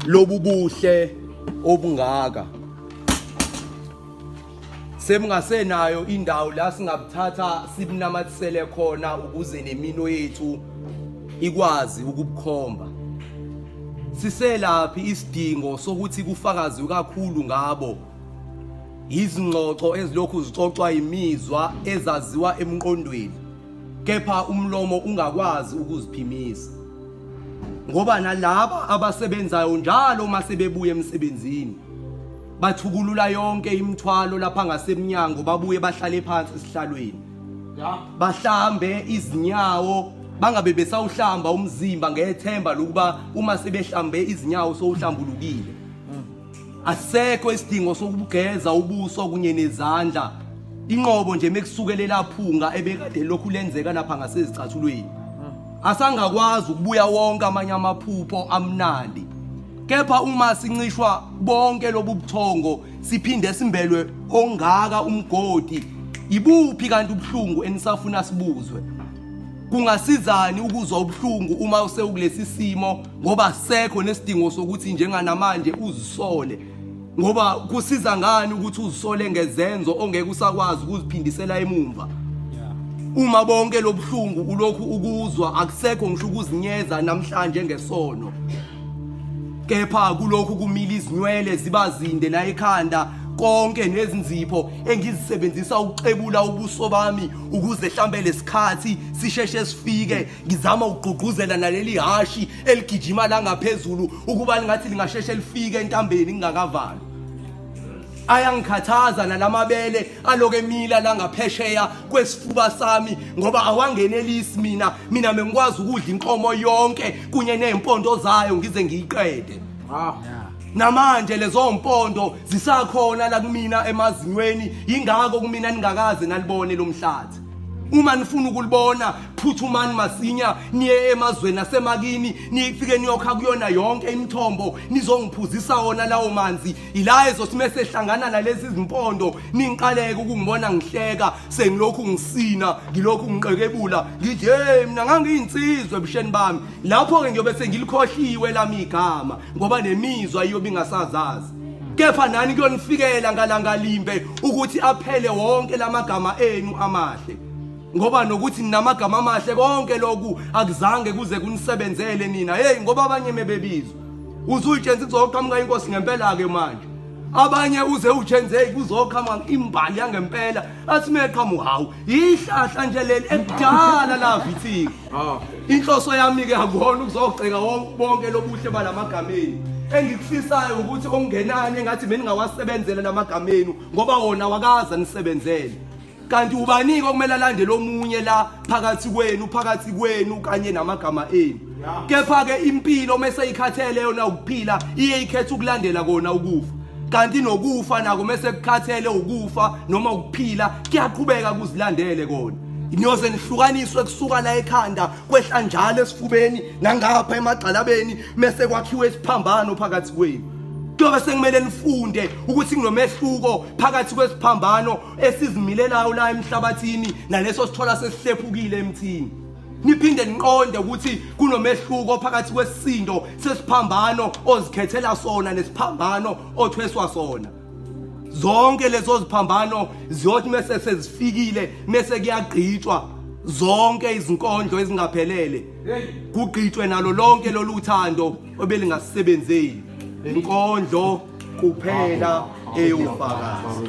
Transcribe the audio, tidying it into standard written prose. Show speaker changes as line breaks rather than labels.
Lobu buhle obungaka semungasenayo indawo la singabuthatha sibunamathisele khona ukuze nemino yethu ikwazi ukubukhomba. Siselaphi isidingo sokuthi kufakazwe kakhulu ngabo? Izingxoxo ezilokhu zixoxwa imizwa ezaziwa emqondweni, kepha umlomo ungakwazi ukuziphimisa. Ngoba nalaba abasebenzayo njalo uma sebebuya emsebenzini bathukulula yonke imithwalo lapha ngasemnyango, babuye bahlale phansi esihlalweni, bahlambe izinyawo, bangabe besawuhlamba umzimba ngethemba lokuba uma sebehlambe izinyawo sowuhlambulukile. Asekho isidingo sokugeza ubuso kunye nezandla, inqobo nje mekusukelela phunga ebekade lokhu lenzeka lapha ngasezicathulweni. Asangakwazi ukubuya wonke amanye amaphupho amnandi, kepha uma sincishwa bonke lobu buthongo siphinde simbelwe ongaka umgodi, ibuphi kanti ubuhlungu enisafuna sibuzwe? Kungasizani ukuzwa ubuhlungu uma usewukulesi simo, ngoba sekho nesidingo sokuthi njenganamanje uzisole? Ngoba kusiza ngani ukuthi uzisole ngezenzo ongeke usakwazi ukuziphindisela emumva? Uma bonke lobuhlungu ulokhu ukuzwa, akusekho ngisho ukuzinyeza namhlanje ngesono, kepha kulokhu kumila izinywele ziba zinde la ekhanda, konke nezinzipho engizisebenzisa ukuxebula ubuso bami ukuze hlambe lesikhathi sisheshe sifike. Ngizama ukugqugquzela naleli hashi eligijima la ngaphezulu ukuba lingathi lingasheshe lifike entambeni ngingakavalwa. Ayangikhathaza nalamabele aloke emila la ngaphesheya kwesifuba sami, ngoba awangenelisi mina. Mina mengikwazi ukudla inkomo yonke kunye nezimpondo zayo ngize ngiyiqede. Namanje lezo mpondo zisakhona la kumina emazinyweni, ingakho kumina ningakaze nalibone lomhlathi. Uma nifuna ukulibona, phuthumani masinya niye emazweni asemakini, nifike niyokha kuyona yonke imithombo, nizongiphuzisa wona lawo manzi. Ila ezothi mase hlangana nalezi zimpondo ningiqaleke ukungibona ngihleka, sengilokhu ngisina, ngilokhu ngiqekebula, ngithi hey, mina ngangiyinsizwa ebusheni bami. Lapho-ke ngiyobe sengilikhohliwe lami igama, ngoba nemizwa iyobe ingasazazi. Kepha nani kuyonifikela ngalangalimbe ukuthi aphele wonke lamagama enu amahle, ngoba nokuthi ninamagama amahle konke lokhu akuzange kuze kunisebenzele nina. Hey, ngoba abanye mebebizwa uzuyitshenza kuzoqhamuka inkosi ngempela-ke manje, abanye uze utshenze hey kuzoqhamuka imbali yangempela, athi meqhamu hawu ihlahla nje leli ekudala lavithika. Inhloso yami-ke akubona ukuzogceka bonke lobuhle balamagameni. Engikufisayo ukuthi okungenani engathi beningawasebenzela lamagamenu, ngoba wona wakaza nisebenzele. Kanti ubanike okumele alandele omunye la phakathi kwenu, phakathi kwenu kanye namagama enu? Kepha-ke impilo mese ikhathele yona ukuphila, iye ikhethe ukulandela kona ukufa. Kanti nokufa nako mese kukhathele ukufa noma ukuphila, kuyaqhubeka kuzilandele kona. Niyoze nihlukaniswe kusuka la ekhanda kwehla njalo esifubeni nangapha emagxalabeni, mese kwakhiwe isiphambano phakathi kwenu. Kuyobe sekumele nifunde ukuthi kunomehluko phakathi kwesiphambano esizimilelayo la emhlabathini naleso sithola sesihlephukile emthini. Niphinde niqonde ukuthi kunomehluko phakathi kwesisindo sesiphambano ozikhethela sona nesiphambano othweswa sona. Zonke lezo ziphambano ziyothi mese sezifikile, mese kuyagqitshwa zonke izinkondlo ezingaphelele, kugqitshwe nalo lonke lolu thando obelingasebenzeli. Inkondlo kuphela eyofakazi.